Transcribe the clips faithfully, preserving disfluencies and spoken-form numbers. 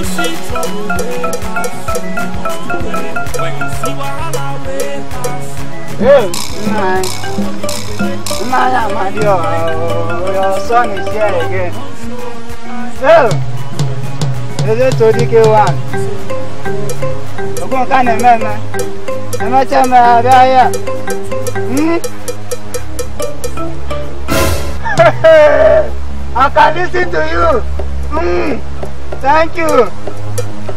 Hey, nna anyị, nna anyị Amadi, oh, your son is here again. Hey, eze Todike one. Okwu nke a na-eme eme. Emecha eme, abịa ya. Hmm? I can listen to you. Hmm. Thank you.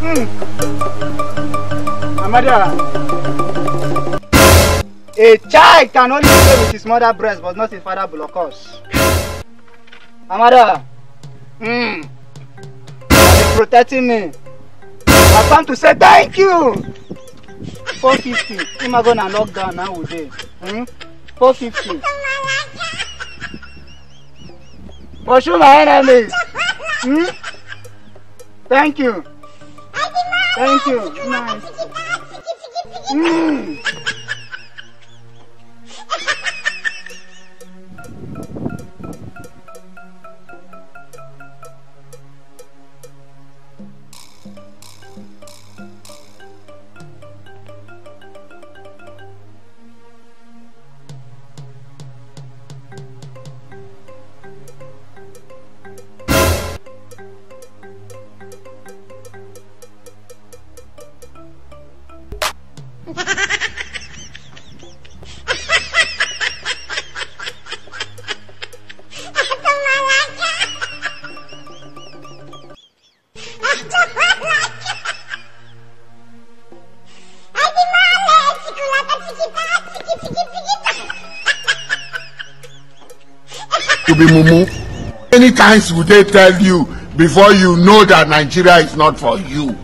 Hmm. Amadi, a child can only play with his mother breast, but not his father blocos. Amada, hmm, you are protecting me. I come to say thank you. Four fifty. Him a go na lockdown now we dey. Hmm? Four fifty. Pursue my enemies. Hmm? Thank you. Thank you. Nice. Hmm. To be mumu. Many times would they tell you before you know that Nigeria is not for you?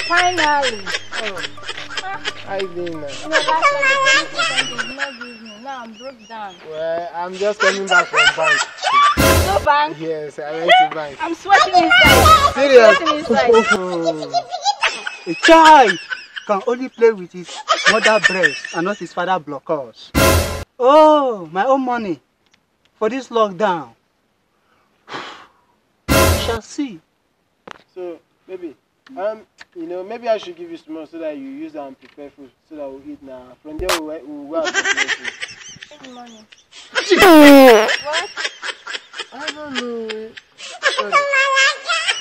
Finally. Oh. How you doing now? You know, last time you did not give me. Now I'm broke down. Well, I'm just coming back from bank. You go bank? Yes, I went to bank. I'm sweating inside. Serious? I'm sweating inside. A child can only play with his mother breast and not his father blocos. Oh, my own money for this lockdown. We shall see. So, baby, um, you know, maybe I should give you some money so that you use and prepare food so that we'll eat now. From there, we'll, we'll go out and prepare food. Give me money. What? I don't know. Sorry.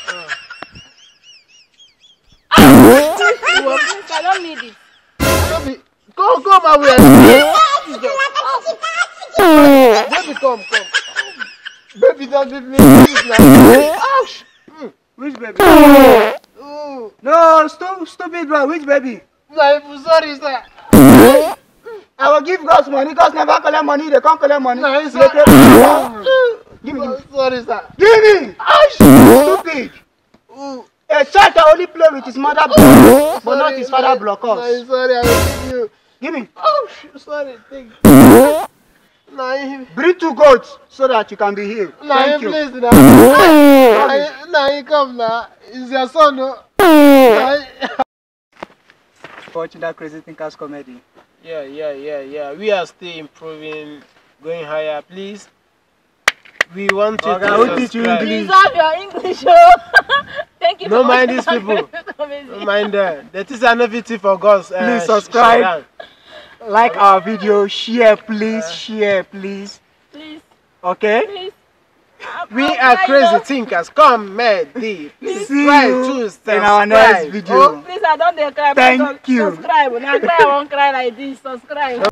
Ah. I don't need it. Baby, come, come away. Baby, come, come. Baby, don't leave me. Please, now. Ouch. Mm. Which baby? No, stu stupid boy, which baby? No, I'm sorry, sir. I will give God's money. God's never collect money. They can't collect money. No, sir. Give me. Sorry, sir. Give me. Stupid. Ooh. A child can only play with his mother, but not his father blocos. No, sorry, I will give you. Give me. Oh, sorry, thank you. Bring two goats so that you can be healed. Nah, thank you. Please, nah. Nah, come now. It's your son, no? Watching that Crazy Thinkers comedy. Yeah, yeah, yeah, yeah. We are still improving, going higher. Please, we want you okay, to subscribe. Teach you English. Preserve your English, oh. Thank you. No mind these people. No mind them. The teacher no fit for us. Please subscribe. Like our video, share, please, share, please. Please. Okay? Please. We are crazy thinkers. Come, man, please. See you in our next video. Oh, please, I don't dey cry. Thank you. Subscribe. Now cry, I won't cry like this. Subscribe.